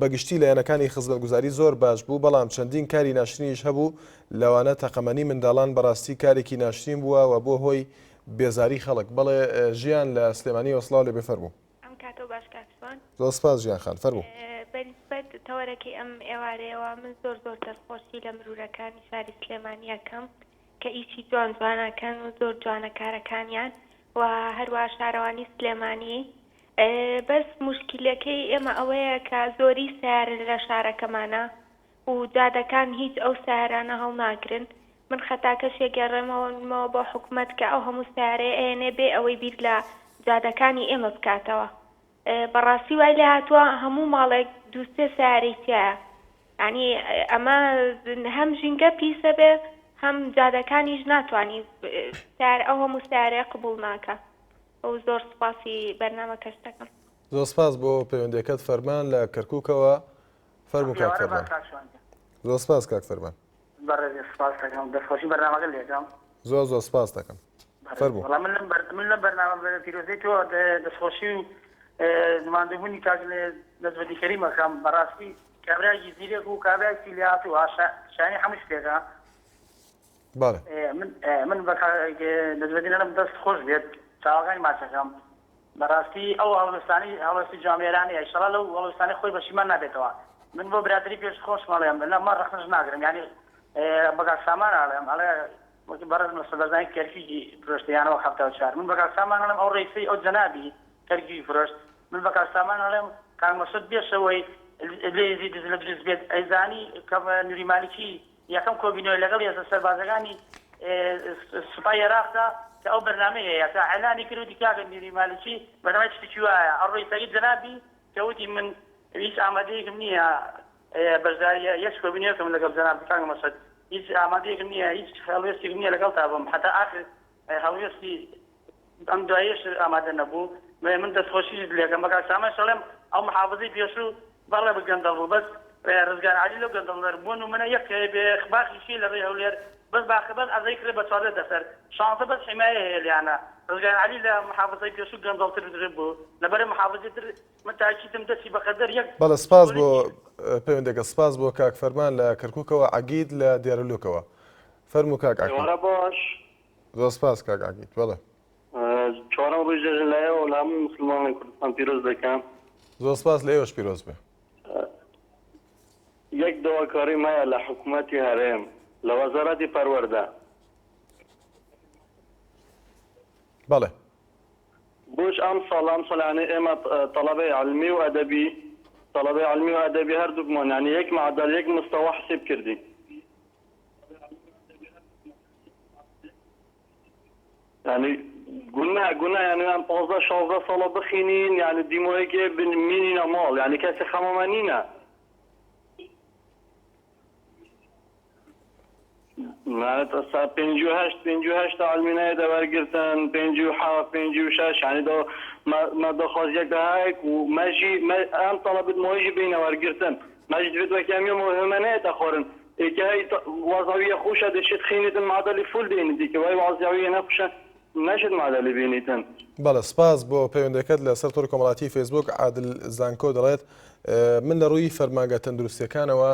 بەگشتی لایەنەکانی خزمەتگوزاری زۆر باش بوو بەڵام چەندین کاری ناشرینیش هەبوو لەوانە تەقەمەنی منداڵان بەڕاستی کارێکی ناشرین بووە و بووە هۆی بێزاری خەڵک. بەڵێ ژیان لە سلێمانیەوە سڵاو لێبێ فەرموو. ئەم کاتەو باش کاک شوان. زۆر سپاس ژیان خان فەرموو. بە نیسبەت تەوەرەکەی ئەم ئێوارەیەوە من زۆر زۆر دەستخۆشی لە مرورەکانی شاری سلێمانی ئەکەم کە ئیشی جوان جوان ئەکەن و زۆر جوانە کارەکانیان و هەروا شارەوانی سلێمانی بەس موشکیلەکەی ئێمە ئەوەیە کە زۆری سەیارە لە شارەکەمانە و جادەکان هیچ ئەو سەیارانە هەڵناگرن من خەتاکەش ئەگێڕمەوە بۆ حکومەت کە ئەو هەموو سەیارەیە ئەیەنێ بێ ئەوەی بیر لە جادەکانی ئێمە بکاتەوە بەڕاستی وای لێ هاتووە هەموو ماڵێک دوو سێ سەیارەی تیایە یانی ئەمە هەم ژینگە پیسە بێ هەم جادەکانیش ناتوانی سەیارە ئەو هەموو سەیارەیە قبوڵ ناکا و زۆر سوپاسی بەرنامەکەش دەکەم. زۆر سپاس بۆ پەیوەندیەکەت فەرمان لە کەرکوکەوە. فەرموو کاک فەرمان. زۆر سپاس کاک فەرمان. بەڕێزی سپاس دەکەم دەستخۆشی بەرنامەکە لێکەم. زۆر زۆر سپاس دەکەم. فەرموو. وەڵا من لەم بەر من لەم بەرنامە پیرۆزەی تۆ دەستخۆشی و ماندووبوونی کاک نەجمەدین کەریم ئەکەم بەڕاستی کابرایەکی زیرەک و کابرایەکی لێهاتوو شایانی هەموو شتێکە. بەڵێ. من من بە کاک نەجمەدین ئەڵێم دەست خۆش بێت چاوەکانی ماچەکەم بەڕاستی ئەو هەڵوێستانەی هەڵوێستی جوامێرانەیە ئیشەڵا لەو هەڵوێستانەی خۆی بەشیمان نابێتەوە من بۆ برادەری پێش خۆشم ئەڵێم لە من ڕەخنەش ناگرم یانی بە کاک سامان ئەڵێم ئەڵێ وەکی بەڕێز مەسعود بەرزانی کەرکوکی فرۆشتە یان وەک 74 من بە کاک سامان ئەڵێم ئەو ڕئیسەی ئەو جەنابی کەرکوکی فرۆشت من بە کاک سامان ئەڵێم کاک مەسعود پێشەوەی لێزی دزلە دروست بێت ئەیزانی کە نوری مالکی یەکەم کۆبینەوەی لەگەڵ هێزە سەربازەکانی سوپای عێراقدا کە ئەو بەرنامەی هەیە کە ئیعلانی کرد وتی کاکە نوری مالکی بەرنامەی شتێکی وایە ئەڕۆی سەید جەنابی کە وتی من هیچ ئامادەیەکم نییە بەشداری یەک کۆبینەوەکەم لەگەڵ جەناب کاک مەسعود هیچ ئامادەیەکم نییە هیچ هەڵوێستێکم نییە لەگەڵتا بم حتا ئاخر هەڵوێستی ئەم دواییەش ئامادە نەبوو من دەستخۆشیشت لێکەم بە کاک سامانش ئەڵێم ئەو محافزەی پێشوو بەڵێ بە گەندەڵ بوو بەس ڕزگار عەلی لەو گەندەڵ دەر بۆ نمونە یەک باخیشی لە ڕێی هەولێر بەس باخە بەس عەزەی کرێ بە 14 دەفتەر شانزە بەس حیمایە هەیە لیانە ڕزگار عەلی لە محافزەی پێشوو گەندەڵتر بوو لەبەر محافزی تر من تاکیدم دەستی بەقەدەر یەک بەڵێ سپاس بۆ پەیوەندەکە سپاس بۆ کاک فەرمان لە کەرکوکەوە عەگید لە دێرەلوکەوە فەرموو کاک عەگید. ئێوارە باش. زۆر سپاس کاک عەگید بەڵێ. چوارەم ڕۆژی جەژن لە ئێوە و لە هەموو موسڵمانانی کوردستان پیرۆز دەکەم. زۆر سپاس لە ئێوەش پیرۆز بێ. یەک داواکاریم هەیە لە حکومەتی هەرێم لە وەزارەتی پەروەردە. بەڵێ. بۆچ ئەمساڵ ئەمساڵ یانی ئێمە تەڵەبەی عیلمی و ئەدەبی تەڵەبەی عیلمی و ئەدەبی هەردووکمان یانی یەک معدل یەک مستەوا حسێب کردین. یانی گوناه گوناه یانی ئەم 15 16 ساڵە بخینین یانی دیمۆیەکێ بمینینە ماڵ یانی کەسی خەمەمە نینە. ئێستا 58 58 عەلمی نایەتە وەرگرتن 57 56 یانی دۆ مە داخوازیەک هەیە و مەژی ئەم تەڵەبت مۆیژی بینە وەرگرتن مەژی دەبێت وەکی ئەمیە مهمە نایەتە خۆرن ئێکە هەی وەزعویە خوشە دەشێت خینیتن معدەلی فول دێنیت دیکە وای وەزعویە نەخوشە نەشێت معدەلی بینیتن. بەڵێ سپاس بۆ پەیوەندەکەت لەسەر تۆڕی کۆمەڵاتی فەیسبووک عادل زانکۆ دەڵێت من لە ڕووی فەرمانگە تەندروستیەکانەوە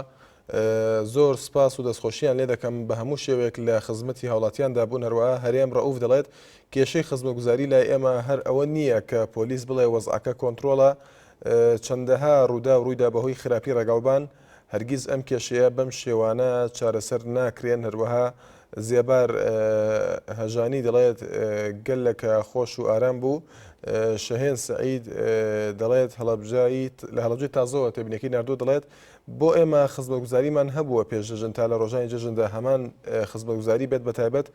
زۆر سپاس و دەستخۆشیان لێ دەکەم بە هەموو شێوەیەک لە خزمەتی هاوڵاتیاندا بوون هەروەها هەرێم ڕەئوف دەڵێت کێشەی خزمەتگوزاری لای ئێمە هەر ئەوە نییە کە پۆلیس بڵێ وەزعەکە کۆنترۆڵە چەندەها ڕووداو ڕوویدا بەهۆی خراپی ڕێگاوبان هەرگیز ئەم کێشەیە بەم شێوانە چارەسەر ناکرێن هەروەها زێبار هەژانی دەڵێت گەلەکە خۆش و ئارام بوو شەهێن سعید دەڵێت هەڵەبجەی لە هەڵەبجەی تازەوە تێبینەکەی ناردووە دەڵێت بۆ ئێمە خزمەتگوزاریمان هەبووە پێش جەژن تا لە ڕۆژانی جەژندا هەمان خزمەتگوزاری بێت بەتایبەت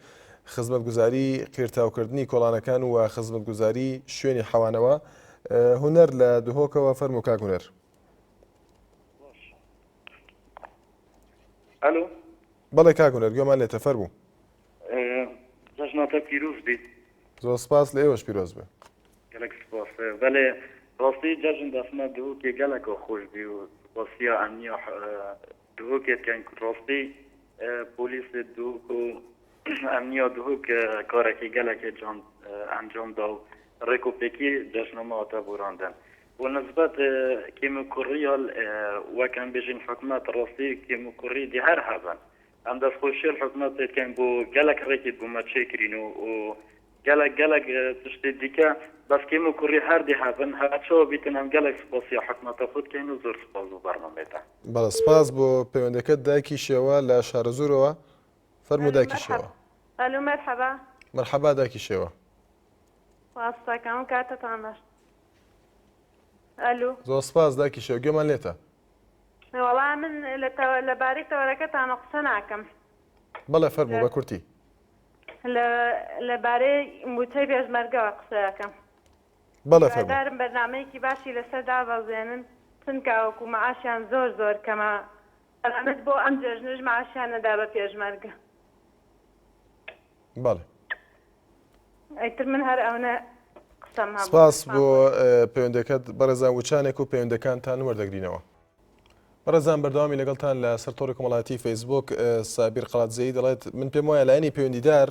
خزمەتگوزاری قیرتاوکردنی کۆڵانەکان و خزمەتگوزاری شوێنی حەوانەوە هونەر لە دهۆکەوە فەرموو کاک هونەر. ئەلۆ. بەڵێ کاک هونەر گوێمان لێتە فەرموو. جەژنەتە پیرۆز بیت. زۆر سپاس لە ئێوەش پیرۆز بێ. گەلەک سپاس بەلێ ڕاستی جەژن دەسمە دهۆکێ گەلەکا خۆش بی و سپاسیا ئەمنیا دهۆکێ دکەن کو ڕاستی پۆلیس دهۆک و ئەمنیا دهۆک کارەکی گەلەکێ جان ئەنجام دا و ڕێک و پێکی جەژنە مە هاتە بوراندن و نسبەت کێم و کوڕیال وەک ئەم بێژین حکومەت ڕاستی کێم و کوڕی دی هەر هەبن ئەم دەستخۆشیە حکومەت دکەین بۆ گەلەک ڕێکی بوومە چێکرین و گەلەک گەلەک تشتێ دیکە بەس کێم و کوڕی هەر دێ هەبن هەرچەوە بیتن ئەم گەلەک سپاسی حکومەتە خود کەین و زۆر سپاس بۆ بەرنامەێتە. بەڵێ سپاس بۆ پەیوەندەکەت دایکی شێوە لە شارەزوورەوە فەرموو دایکی شێوە. ئەلو مەرحەبا. مەرحەبا دایکی شێوە. سپاس دەکەم کاتتان باش. ئەلو. زۆر سپاس دایکی شێوە گوێمان لێتە. وەڵا من لە بارەی تەوەرەکەتانەوە قسە ناکەم. بەڵێ فەرموو بە کورتی. لە لە بارەی مووچەی پێشمەرگەوە قسە ئەکەم. بەڵێ فەرموو. هیوادارم بەرنامەیەکی باشی لەسەر دابەزێنن چونکە وەکو معاشیان زۆر زۆر کەمە تەنانەت بۆ ئەم جەژنەش معاشیان نەدا بە پێشمەرگە. بەڵێ. ئیتر من هەر ئەونە قسەم هەبوو. سپاس بۆ پەیوەندەکەت بەڕێزان وچانێک و پەیوەندەکانتان وەردەگرینەوە. بەڕێزان بەردەوامی لەگەڵتان لە سەر تۆڕی کۆمەڵایەتی فەیسبوک سابیر قەڵادزەیی دەڵێت من پێم وایە لایەنی پەیوەندیدار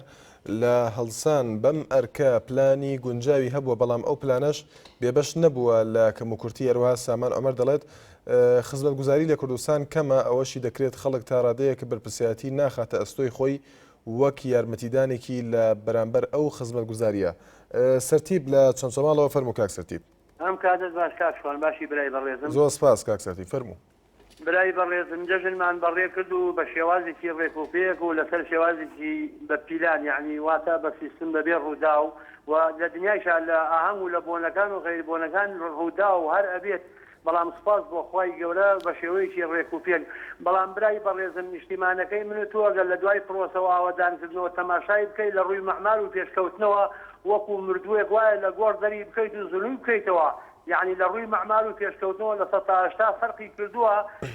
لە هەڵسان بەم ئەرکە پلانی گونجاوی هەبووە بەڵام ئەو پلانەش بێبەش نەبووە لە کەموکورتی هەروەها سامان عومەر دەڵێت خزمەتگوزاری لە کوردستان کەمە ئەوەشی دەکرێت خەڵک تا ڕادەیەک بەرپرسیارەتی ناخاتە ئەستۆی خۆی وەک یارمەتیدانێکی لە بەرامبەر ئەو خزمەتگوزارییە. سەرتیپ لە چەمچەماڵەوە فەرموو کاک سەرتیپ. ئەم کاتەت باش کاک شوان باشی برای بەڕێزم. زۆر سپاس کاک سەرتیپ فەرموو. برای بەڕێزم جەژنمان بەڕێ کرد و بە شێوازێکی ڕێک و پێک و لەسەر شێوازێکی بە پیلان یەعنی واتە بە سیستم بە بێ ڕووداو و لە دنیایشا لە ئاهەنگ و لە بۆنەکان و غەیر بۆنەکان ڕووداو هەر ئەبێت بەڵام سوپاس بۆ خوای گەورە بە شێوەیەکی ڕێک و پێک بەڵام برای بەڕێزم نیشتیمانەکەی من و تۆ گەر لە دوای پرۆسە و ئاوەدان کردنەوە تەماشای بکەی لە ڕووی مەعمار و پێشکەوتنەوە وەکو مردووێک وایە لە گۆڕ دەری بکەیت و زنووی بکەیتەوە یەعنی لە ڕووی مەعمار و پێشکەوتنەوە 80% فەرقی کردووە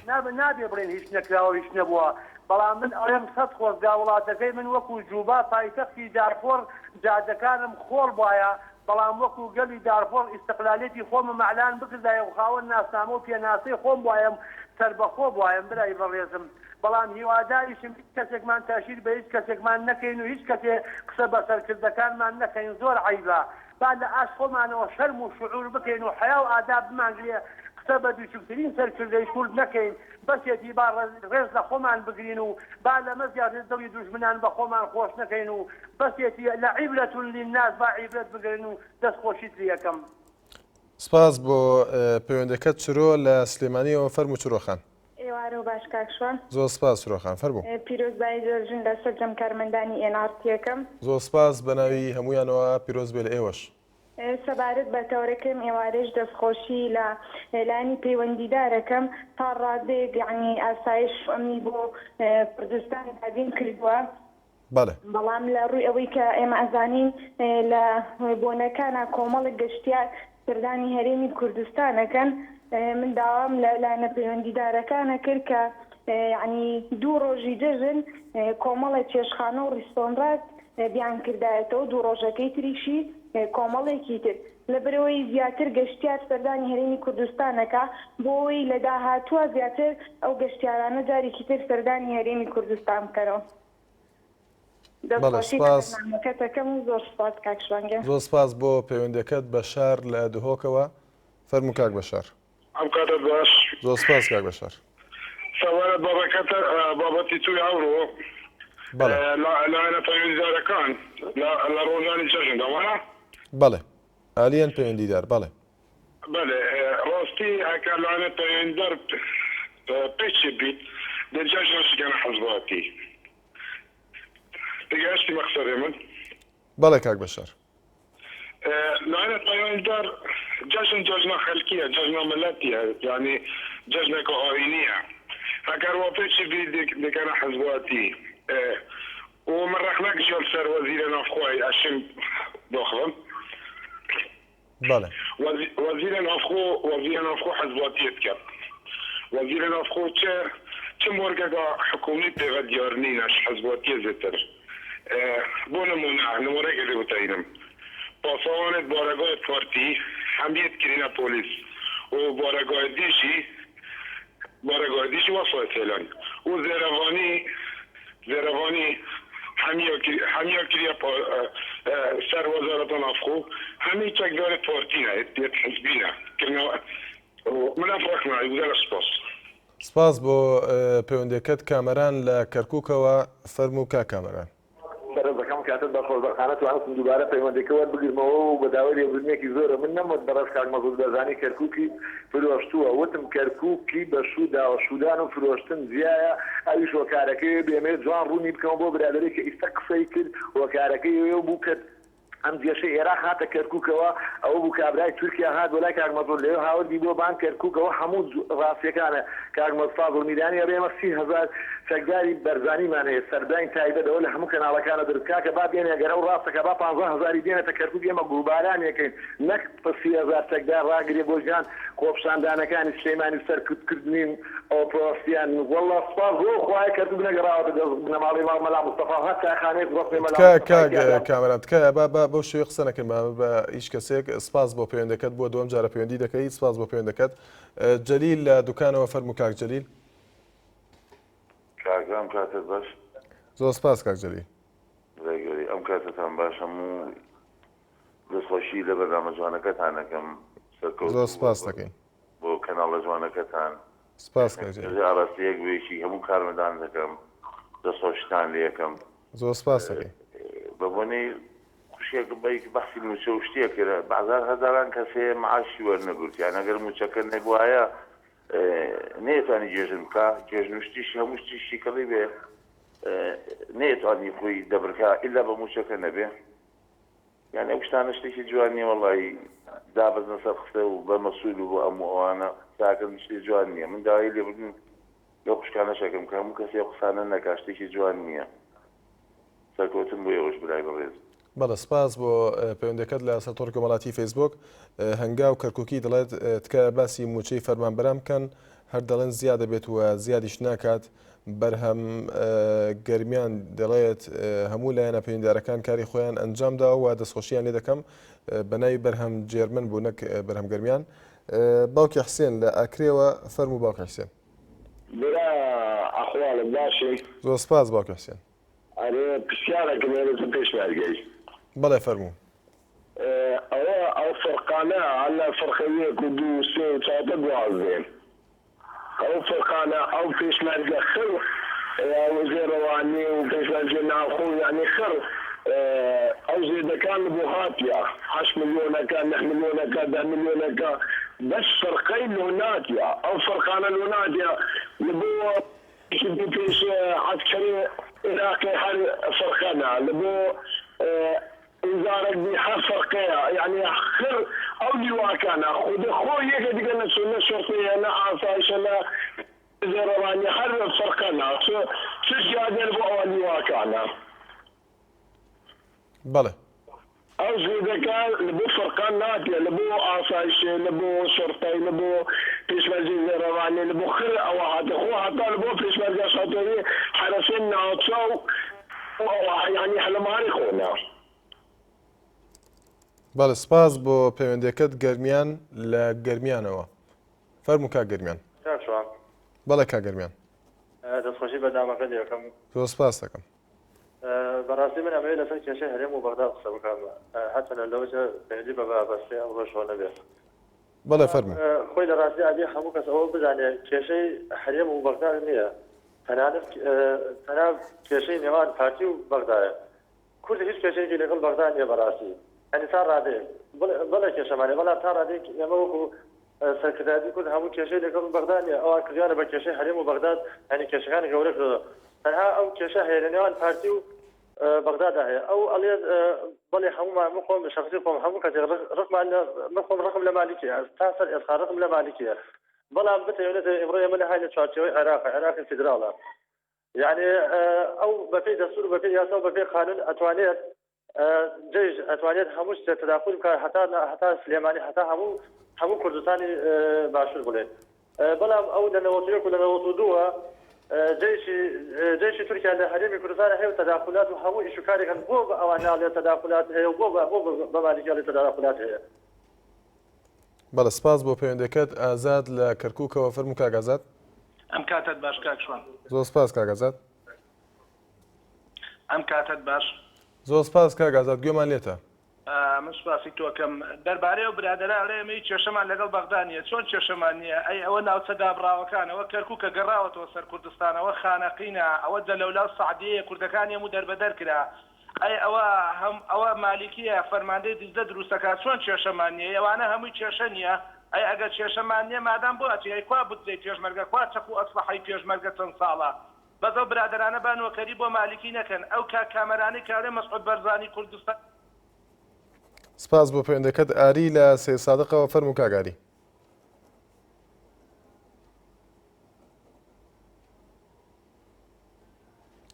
نابێ نابێ بڵێین هیچ نەکراوە هیچ نەبووە بەڵام من ئەڵێم سەت خۆزگا وڵاتەکەی من وەکو جوبا پایتەختی دارفۆر جادەکانم خۆڵ بوایە بەڵام وەکو گەلی دارفۆر ئیستقلالیەتی خۆمم ئەعلان بکردایە و خاوەن ناسنامە و پێناسەی خۆم بوایەم سەربەخۆ بوایەم برای بەڕێزم بەڵام هیواداریشم هیچ کەسێکمان تەشیر بە هیچ کەسێکمان نەکەین و هیچ کەسێ قسە بە سەرکردەکانمان نەکەین زۆر عەیبە با لە ئاست خۆمانەوە شەرم و شعور بکەین و حەیا و ئاداب بمانگرێ قسە بە دوچوکترین سەرکردەی کورد نەکەین بەسێتی با ڕێز لە خۆمان بگرین و با لەمە زیاتر دڵی دوژمنان بە خۆمان خۆش نەکەین و بەسێتی لە عیبرە للناس با عیبرەت بگرن و دەست خۆشیت لێ ئەکەم. سپاس بۆ پەیوەندەکەت چرۆ لە سلێمانیەوە فەرموو چرۆ خان. ئێوارەو باش کاک شوان. زۆر سپاس چرۆ خان فەرموو. پیرۆزبایی جەژن لە سەرجەم کارمەندانی ئێن ئاڕ تیەکەم. زۆر سپاس بەناوی هەموویانەوە پیرۆز بێ لە ئێوەش. سەبارەت بە تەوەرەکەم ئێوارەش دەستخۆشی لە لایەنی پەیوەندیدارەکەم تا ڕادەیەک یەعنی ئاسایش و ئەمنی بۆ کوردستان دابین کردووە. بەڵێ. بەڵام لە ڕووی ئەوەی کە ئێمە ئەزانین لە بۆنەکانا کۆمەڵێک گەشتیار سەردانی هەرێمی کوردستان ئەکەن من داوام لە لایەنە پەیوەندیدارەکان ئەکرد کە یەعنی دوو ڕۆژی جەژن کۆمەڵێ چێشتخانە و ڕیستۆنڕات بیانکردایەتەوە دوو ڕۆژەکەی تریشی کۆمەڵێکی تر لەبەرئەوەی زیاتر گەشتیار سەردانی هەرێمی کوردستان ئەکا بۆ ئەوەی لە داهاتووە زیاتر ئەو گەشتیارانە جارێکی تر سەردانی هەرێمی کوردستان بکەنەوە. بەڵێ دەستخۆشی لە سپاس. بەرنامەکەت ئەکەم و زۆر سپاس کاک شوان گیان. زۆر سپاس بۆ پەیوەندیەکەت بەشار لە دهۆکەوە فەرموو کاک بەشار. ئەم کاتەت باش. زۆر سپاس کاک بەشار. سەبارەت بابەکەتە بابەتی توی ئەوڕۆ بەڵێ. لایەنە پەیوەندیدارەکان لە ڕۆژانی جەژندا وایە؟ بەڵێ ئالیەن پەیوەندیدار بەڵێ. بەلێ ڕاستی ئەکا لایەنە پەیوەندیدار پێچ بیت دە جەژنە شکەنە حزباتی تێگەهشتی مەقسەدێ من؟ بەڵێ کاک بەشار. لایەنە پەیوەندیدار جەژن جەژنە خەلکیە جەژنە ملەتیە یانی جەژنێکە ئاینیە ئەگەر وا پێچ بیت دەکەنە حزباتی و من ڕەخنە گشیە سەر وەزیرە نافخوای ئەشم داخڵم. بەڵێ. وەزیرە ناوخۆ وەزیرە ناوخۆ حزباتیە بکەن وەزیرە ناوخۆ چ چ مۆرگەگا حکومی پێغە دیار نینە ش حزباتیە زێتر بۆ نمونە نمونەیەک لێ بتەینم پاسەوانێت بارەگای پارتی هەمیەت کرینە پۆلیس و بارەگای دیژی بارەگای دیژی وەسایت هێلن و زێرەڤانی زێرەڤانی هەمیا کریا سەر وەزارەتە نافخۆ هەمی چەکدارێ پارتینە یەت حزبینە کرنەوە من ئەف ڕەخنە گەلە سپاس. سپاس بۆ پەیوەندیەکەت کامەران لە کەرکوکەوە فەرموو کاک کامەران. بەڕێزەکەم کاتت بە خۆشبەختانە توانستم دووبارە پەیوەندیەکە وەربگرمەوە و بە داوای لێبوردنێکی زۆرە من نەموت بەڕێز کاک مەسعود بەرزانی کەرکوکی فرۆشتووە وتم کەرکوکی بە شوو داوە شوودان و فرۆشتن جیایە ئەویش هۆکارەکەی بێمەوێت جوان ڕوونی بکەمەوە بۆ برادەرێک کە ئیستە قسەی کرد هۆکارەکەی ئەوە بوو کە ئەم جێشەی ئێراق هاتە کەرکوکەوە ئەوە بوو کابرای تورکیا هات بۆ لای کاک مەسعود لەوێ هاوردی بۆ بان کەرکوک ئەوە هەموو ڕاستیەکانە کاک مەس فازڵ میرانی ئەڵێ ئێمە 30,000 چەکداری بەرزانیمان هەیە سەرداین تایبەت ئەوە لە هەموو کەناڵەکانە دەرت کاکە با بێنێ گەر ئەو ڕاستەکا با 15 هەزاری بێنێتە کەرکوک ئێمە گوڵبارانیەکەین نەک 30,000 چەکدار ڕاگرێ بۆ ژیان. خۆپیشاندانەکانی سلێمانی سەرکوت کردنی و ئۆپۆزسیان واللە سوپاس بۆ ئەو خوایە کەرکوک نەگەڕاوەتە دەست بنەماڵەی ماڵ مەلا مستەفا و هەر چایخانەیەک ڕەسمی مەلا تکایە مستەفای کاک تیادا کامەران تکایە با با بەو شێوەیە قسە نەکەین بە بە هیچ کەسێک سپاس بۆ پەیوەندەکەت بۆ دووەم جارە پەیوەندی دەکەی سپاس بۆ پەیوەندەکەت جەلیل لە دوکانەوە فەرموو کاک جەلیل. کاک ئەم کاتەت باش. زۆر سپاس کاک جەلیل. برای گەورەی ئەم کاتەتان باش هەموو دەستخۆشی لە بەرنامە جوانەکەتان ئەکەم زۆر سەرکەوتوو سپاست دەکەین. بۆ کەناڵە جوانەکەتان سپاس کاک جەلیل. ڕێزی ئاراستەیەک بۆ یەکی هەموو کارمەندان دەکەم دەستخۆشیتان لێ ئەکەم. زۆر سپاست دەکەین. بە بۆنەی خوشکێک بەیک بەحسی موچە و شتێک کرد بەعزان هەزاران کەس هەیە معاشی وەرنەگرت یان ئەگەر موچەکە نەبوایە نەیەتوانی جێژن بکا جێژن و شتیشی هەموو شتیشی کڕی بێ نەیەتوانی خۆی دەبرکا ئیلا بە موچەکە نەبێ یانی ئەو شتانە شتێکی جوان نیە وەڵایی دابەزنە سەر قسە و بە مەسول و بۆ ئەم و ئەوانە قساکردن شتێ جوان نیە من داوای لێبوردن لەو خوشکانەش ئەکەم کە هەموو کەسێ ئەو قسانە نەکا شتێکی جوان نیە سەرکەوتن بۆ ئێوەش برای بەڕێز. بەڵێ سپاس بۆ پەیوەندەکەت لە سەر تۆڕی کۆمەڵاتی فەیسبوک. هەنگاو کەرکوکی دەڵێت تکایە باسی مووچەی فەرمانبەران بکەن هەر دەڵێن زیاد دەبێت و زیادیش ناکات. بەرهەم گەرمیان دەڵێت هەموو لایەنە پەیوەندیدارەکان کاری خۆیان ئەنجام داوە و دەستخۆشیان لێ دەکەم. بە ناوی بەرهەم جێرمن بوو نەک بەرهەم گەرمیان. باوکی حسێن لە ئاکرێوە فەرموو باوکی حسێن. برا ئەحواڵت باشی؟ زۆر سپاس باوکی حسێن. ئەرێ پرسیارەکم هەیە لەسەر پێشمەرگەی. بەڵێ فەرموو. ئەوە ئەو فرقانە هەلا فرقە یەک و دوو و سێ و چاردە دوازدەین ئەو فرقانە ئەو پێشمەرگە خڕ ئەو زێڕەوانی و پێشمەرگە ناوخۆ یانی خڕ ئەو زێدەکان بۆ هاتیە هەشت ملیۆنەکە نە ملیۆنەکە دە ملیۆنەکە بەس فرقەی لۆ ناتیە ئەو فرقانە لۆ ناتیە لە بۆ بی پێش عەسکەرێ عێراقێ هەر فرقەنە لە بۆ وزارەت بی هەر فرقەیە یانی خر ئەو لیواکانە خودە خۆ یەکە دیگە نە چۆ نە شرطەیە نە ئاسایشە نە زێڕەوانیە هەر فرقەنە چ چ زیادە بۆ ئەوە لیواکانە. بەڵێ. ئەو زێدەکە لە بۆ فرقان ناتیە لە بۆ ئاسایشێ لە بۆ شرطەی لە بۆ پێشمەرجەی زێڕەوانیە لە بۆ خر ئەوە هاتە خۆ هەتا لە بۆ پێشمەرگەش هاتەوێ حەرەسێ ناوچە و ئەوە یانی لە ماری خۆنە. بەڵێ سپاس بۆ پەیوەندیەکەت گەرمیان لە گەرمیانەوە فەرموو کاک گەرمیان. کاک شوان. بەڵێ کاک گەرمیان. دەستخۆشی بەرنامەکە لێ ئەکەم. زۆر سپاست دەکەم. بەڕاستی من ئەمەوێت لەسەر کێشەی هەرێم و بەغدا قسە بکەم هەرچەندە لەوەچە پەیوەندی بە بەسەی ئەمڕۆشەوە نەبێت. بەڵێ فەرموو. خۆی لە ڕاستی ئەبێ هەموو کەس ئەوە بزانێت کێشەی هەرێم و بەغدا نییە تەنانەت تەنها کێشەی نێوان پارتی و بەغدایە کورد هیچ کێشەیەکی لەگەڵ بەغدا نییە بەڕاستی یانی تا ڕادەیەک بەڵێ کێشەمان هەیە بەڵام تا ڕادەیەک ئێمە وەکو سەرکردایەتی کورد هەموو کێشەی لەگەڵ بەغدا نییە، ئەوان کردویانە بە کێشەی هەرێم و بەغداد، یانی کێشەکانی گەورە کردوە، تەنها ئەو کێشە هەیە لە نێوان پارتی و بەغدادا هەیە، ئەو ئەڵێت بەڵێ هەموومان من خۆم شەخسی خۆم هەموو کەسێک ڕقمان لە من خۆم ڕقم لە مالیکیە تا سەر ئێسقان ڕقم لە مالیکیە، بەڵام بتەوێ نەتەوێ ئیمڕۆ ئێمە لە هاین لە چوارچێوەی عێراق، عێراقی فیدراڵە، یانی ئەو بەپێی دەستور و بەپێی یاسا و بەپێی قانون ئەتوانێت جەیش ئەتوانێت هەموو شتێک تەداخول بکات هەتا هەتا سلێمانی هەتا هەموو هەموو کوردستانی باشوور بڵێن بەڵام ئەو لە 91 و لە 92 جەیشی جەیشی تورکیا لە هەرێمی کوردستان هەیە و تەداخولات و هەموو ئیش و کارێک هەن بۆ بە ئەوان ناڵێ تەداخولات هەیە و بۆ بە بۆ بە مالیکی ئەڵێ تەداخولات هەیە. بەڵێ سپاس بۆ پەیوەندەکەت ئازاد لە کەرکوکەوە فەرموو کاک ئازاد. ئەم کاتەت باش کاک شوان. زۆر سپاس کاک ئازاد. ئەم کاتەت باش. زۆر سپاس کاک ئازاد گوێمان لێتە. من سوپاسی تۆ ئەکەم. دەربارەی ئەو برادەرە ئەڵێ ئێمە هیچ کێشەمان لەگەڵ بەغدا نییە. چۆن کێشەمان نییە؟ ئەی ئەوە ناوچە دابڕاوەکان، ئەوە کەرکوکە گەڕاوەتەوە سەر کوردستان، ئەوە خانەقینە، ئەوە جەلەولا و سەعدیەیە کوردەکانی هەموو دەربەدەر کرا. ئەی ئەوە هەم ئەوە مالیکیە فەرماندەی دجلە دروست ئەکات چۆن کێشەمان نییە؟ ئەی ئەوانە هەمووی کێشە نییە؟ ئەی ئەگەر کێشەمان نییە مادام بۆ ئەچین؟ ئەی کوا بودجەی پێشمەرگە، کوا چەک و ئەسڵەحەی پێشمەرگە چەند ساڵە؟ بەس ئەو برادەرانە با نۆکەری بۆ مالیکی نەکەن ئەو کاک کامەرانەی کە ئەڵێ مەسعود بەرزانی کوردستان. سپاس بۆ پەیوەندەکەت ئاری لە سەیدسادقەوە فەرموو کاک ئاری.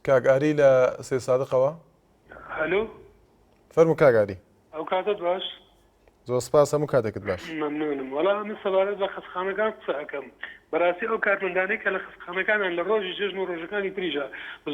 کاک ئاری لە سەیدسادقەوە. هەلو. فەرموو کاک ئاری. ئەو کاتەت باش. زۆر سپاس هەموو کاتێکت باش. مەمنونم. وەڵا من سەبارەت بە خەستخانەکان قسە ئەکەم. بەراستی ئەو کارمەندانەی کە لە خەستخانەکانن لە ڕۆژی جەژن و ڕۆژەکانی تریشا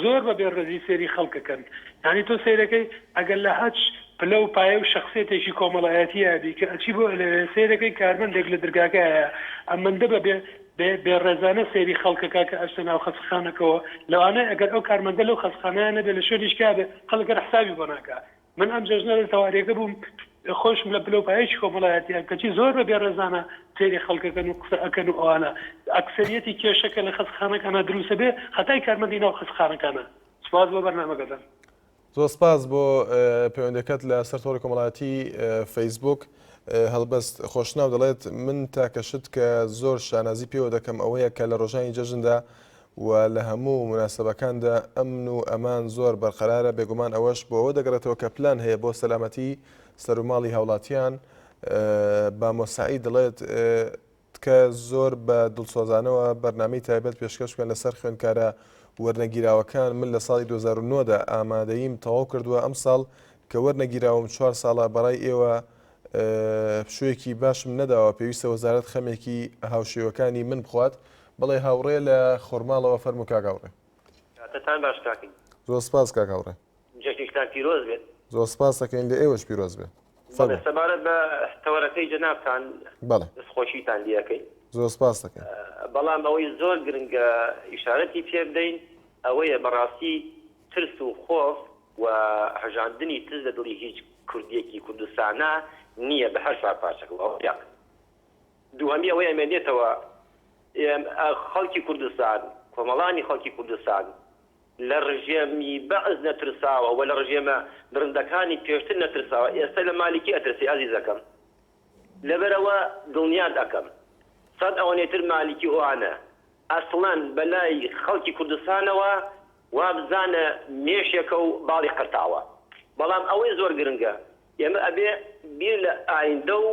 زۆر بە بێ ڕێزی سەیری خەڵک ئەکەن. یانی تۆ سەیرەکەی ئەگەر لە هەچ پلە و پایە و شەخسیەتێکی کۆمەڵایەتییا بی کە ئەچی بۆ ئەلەوێ سەیرەکەی کارمەندێک لە درگاکەیایە ئەمەندە بە بێ بێ بێ ڕێزانە سەیری خەڵک ئەکا کە ئەچتە ناو خەستخانەکەوە لەوانەیە ئەگەر ئەو کارمەندە لەو خەستخانەیا نەبێ لە شوێنیشکا بێ خەڵک هەر حسابی بۆ ناکا. من ئەم جەژنە لە تەواریەکە بووم خۆشم لە پلەو پایەکی کۆمەڵایەتیان کەچی زۆر بە بێڕێزانە سەیری خەڵکەکەن و قسە ئەکەن و ئەوانە ئەکسەریەتی کێشەکە لە خەستخانەکانا دروستە بێ خەتای کارمەندی ناو خەستخانەکانە سوپاس بۆ بەرنامەکەتان. زۆر سپاس بۆ پەیوەندەکەت لە سەر تۆڕی کۆمەڵایەتی فەیسبوک. هەڵبەست خۆشناو دەڵێت من تاکە شت کە زۆر شانازی پێوە دەکەم ئەوەیە کە لە ڕۆژانی جەژندا و لە هەموو موناسەبەکاندا ئەمن و ئەمان زۆر بەرقەرارە، بێگومان ئەوەش بۆ ئەوە دەگەڕێتەوە کە پلان هەیە بۆ سەلامەتی سەروماڵی هاوڵاتیان. بامۆ سەعید دەڵێت، تکایە زۆر بە دڵسۆزانەوە بەرنامەی تایبەت پێشکەش بکەن لەسەر خوێندکارە وەرنەگیراوەکان، من لە ساڵی 2009 دا ئامادەییم تەواو کردووە، ئەمساڵ کە وەرنەگیراوم چوار ساڵە، بەڕای ئێوە پشوویەکی باشم نەداوە، پێویستە وەزارەت خەمێکی هاوشێوەکانی من بخوات. بەڵێ هاوڕێ لە خۆرماڵەوە فەرموو کاک هاوڕێ. کاتتان باش کاک. زۆر سپاس کاک هاوڕێ. جەژنیشتان پیرۆز بێت. زۆر سپاس دەکەین لە ئێوەش پیرۆز بێ. بەڵێ فەرموو. سەبارەت بە تەوەرەکەی جەنابتان بەڵێ. دەستخۆشیتان لێ ئەکەین. زۆر سپاس دەکەین. بەڵام ئەوەی زۆر گرنگە ئیشارەتی پێ بدەین ئەوەیە بەڕاستی ترس و خۆف و هەژاندنی ترس لە دڵی هیچ کوردێکی کوردستانا نییە بە هەر چوارپارچەکەوە ئەوە یەک. دووهەمی ئەوەی ئەمێنێتەوە خەڵکی کوردستان، کۆمەڵانی خەڵکی کوردستان لە ڕژێمی بەعس نەترساوە و لە ڕژێمە دڕندەکانی پێشتر نەترساوە، ئێستا لە مالیکی ئەترسێ ئازیزەکەم. لەبەرئەوە دڵنیات ئەکەم سەت ئەوەنەی تر مالیکی ئۆانە ئەسڵەن بەلای خەڵکی کوردستانەوە وابزانە مێشێکە و باڵی قرتاوە. بەڵام ئەوەی زۆر گرنگە ئێمە ئەبێ بیر لە ئایندە و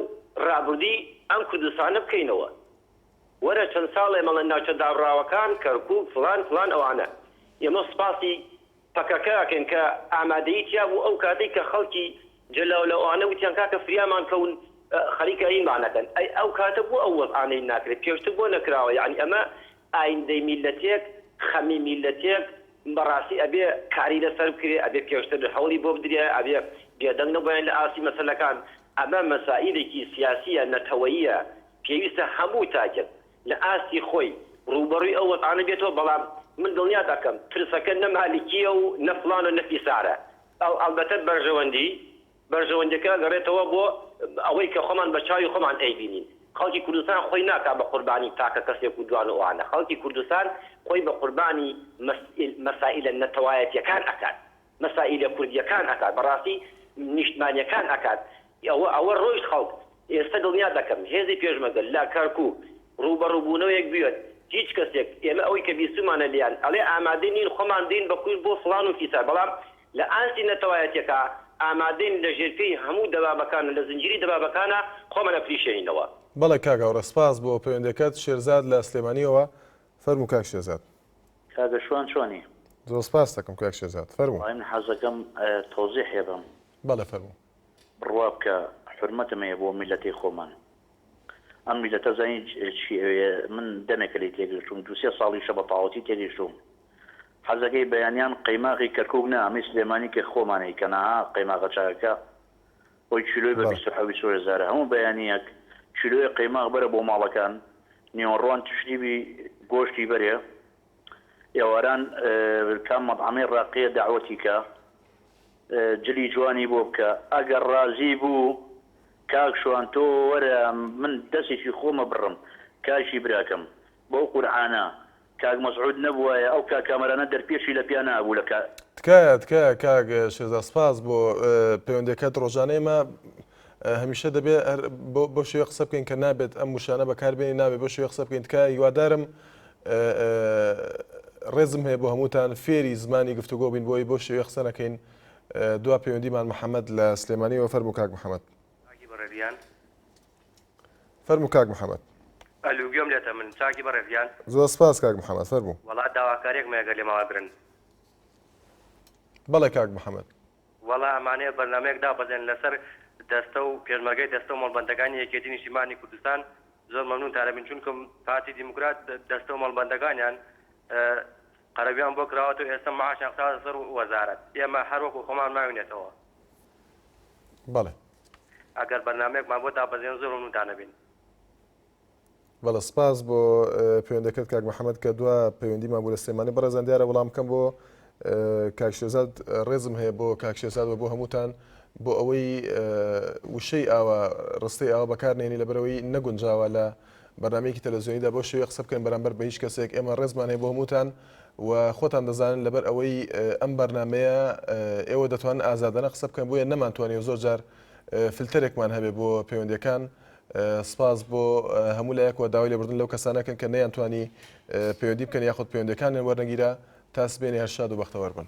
ڕابردووی ئەم کوردستانە بکەینەوە. وەرە چەند ساڵێ مەڵێن ناوچە دابڕاوەکان، کەرکوک، فڵان فڵان ئەوانە. ئێمە سوپاسی پەکەکە ئەکەین کە ئامادەیی تیا بوو ئەو کاتەی کە خەڵکی جەلاولە ئەوانە وتیان کاکە فریامان کەون خەریکە ئینمان ئەکەن. ئەی ئەو کاتە بۆ ئەو وەزعانەی ناکرێ؟ پێشتر بۆ نەکراوە؟ یەعنی ئەمە ئایندەی میللەتێک، خەمی میللەتێک بەڕاستی ئەبێ کاری لەسەر بکرێ، ئەبێ پێشتر هەوڵی بۆ بدرێ، ئەبێ بێدەنگ نەبوایەن لە ئاستی مەسەلەکان. ئەمە مەسائیلێکی سیاسییە، نەتەوەییە، پێویستە هەموو تاکێک لە ئاستی خۆی ڕووبەڕووی ئەو وەزعانە بێتەوە، بەڵام من دڵنیات ئەکەم ترسەکە نە مالیکییە و نە فڵان و نە فیسارە، ئەڵبەتە بەرژەوەندی بەرژەوەندیەکە ئەگەڕێتەوە بۆ ئەوەی کە خۆمان بە چاوی خۆمان ئەیبینین. خەڵکی کوردستان خۆی ناکا بە قوربانی تاکە کەسێک و دوان و ئەوانە. خەڵکی کوردستان خۆی بە قوربانی مەسائیلە نەتەوایەتیەکان ئەکات. مەسائیلە کوردیەکان ئەکات. بەڕاستی نیشتمانیەکان ئەکات. ئەوە ئەوە ڕۆیشت خەڵک. ئێستە دڵنیات ئەکەم هێزی پێشمەرگە لە کەرکوک ڕووبەڕووبوونەوەیەک بوێت هیچ کەسێک ئێمە ئەوەی کە بیستوومانە لێیان ئەڵێ ئامادە نین خۆمان بدەین بە کوشت بۆ فڵان و فیسار بەڵام لە ئاستی نەتەوایەتیەکا ئامادەین لە ژێر پێی هەموو دەبابەکان و لە زنجیری دەبابەکانا خۆمان ئەپلیشێنینەوە. بەڵێ کاک هاوڕێ سپاس بۆ پەیوەندیەکەت. شێرزاد لە سلێمانیەوە فەرموو کاک شێرزاد. کاکە شوان چۆنی؟ زۆر سپاست دەکەم کاک شێرزاد فەرموو. وەڵای من حەزەکەم تەوزیحێ بەم. بەڵێ فەرموو. بڕوا بکە حورمەتم هەیە بۆ میللەتەی خۆمان ئەم میللەتە زانی چی ئەوێ من دەمێکە لێی تێگەیشتووم دوو سێ ساڵیشە بە تەواوەتی تێگەیشتووم حەزەکەی بەیانیان قەیماغی کەرکوک نا ئەمەی سلێمانی کە خۆمان ئەیکەن ئەها قەیماغە چاکەکە خۆی کیلۆی بە 27 28 هەزارە هەموو بەیانیەک کیلۆیەک قەیماغ بەرە بۆ ماڵەکان نیوەڕوان تشریبی گۆشتی بەرێ ئێواران کام مەتعەمەی ڕاقیە دەعوەتی کە جلی جوانی بۆ بکە ئەگەر ڕازی بوو کاک شوان تۆ وەرە من دەسێکی خۆمە بڕم کاکی براکەم بەو قورعانە کاک مەسعود نەبوایە ئەو کاک کامەرانە دەرپێشی لە پیا نابوو لە کا. تکایە تکایە کاک شێرزاد سپاس بۆ پەیوەندیەکەت ڕۆژانە ئێمە هەمیشە دەبێ هەر بەو شێوەیە قسە بکەین کە نابێت ئەم وشانە بەکاربێنین نابێت بەو شێوەیە قسە بکەین تکایە هیوادارم ڕێزم هەیە بۆ هەمووتان فێری زمانی گفتوگۆ بین بۆی بەو شێوەیە قسە نەکەین دوا پەیوەندیمان محەممەد لە سلێمانیەوە فەرموو کاک محەممەد. چاکی بەڕێزیان. فەرموو کاک محەممەد. ئەلو گوێم لێتە من چاکی بەڕێزیان. زۆر سپاس کاک محەممەد فەرموو. وەڵا داواکاریەکم هەیە گەر لێمان وەرگرن. بەڵێ کاک محەممەد. وەڵا ئەمانەیە بەرنامەیەک دابەزێنن لەسەر دەستە و پێشمەرگەی دەستە و مەڵبەندەکانی یەکێتی نیشتیمانی کوردستان زۆر مەمنونتان ئەبین چونکم پارتی دیموکرات دەستە و مەڵبەندەکانیان قەرەبویان بۆ کراوەتەوە ئێستا معاشیان خراوەتە سەر وەزارەت ئێمە هەر وەکو خۆمان ماوینەتەوە. بەڵێ. ئەگەر بەرنامەیەکمان بۆ دابەزێنن زۆر مەمنونتان ئەبین. بەڵێ سپاس بۆ پەیوەندەکەت کاک محەممەد کە دوا پەیوەندیمان بوو لە سلێمانی بەڕێزان دیارە وەڵام بکەم بۆ کاک شێرزاد ڕێزم هەیە بۆ کاک شێرزاد و بۆ هەمووتان بۆ ئەوەی وشەی ئاوا ڕستەی ئاوا بەکار نێنی لەبەرەوەی نەگونجاوە لە بەرنمەیەکی تەلەڤزیۆنیدا بۆ شێوەیە قسە بکەن بەرامبەر بە هیچ کەسێک ئێمە ڕێزمان هەیە بۆ هەمووتان و خۆتان دەزانن لەبەر ئەوەی ئەم بەرنمەیە ئێوە دەتوانن ئازادانە قسە بکەن بۆیە نەمانتوانیوە زۆر جار فلتەرێکمان هەبێ بۆ پەیوەندیەکان سپاس بۆ هەموو لایەک و داوای لێبوردن لەو کەسانە کەن کە نەیانتوانی پەیوەندی بکەن یاخود پەیوەندیەکانیان وەرنەگیرا تا سبەینێ هەر شاد و بەختەوەر بن.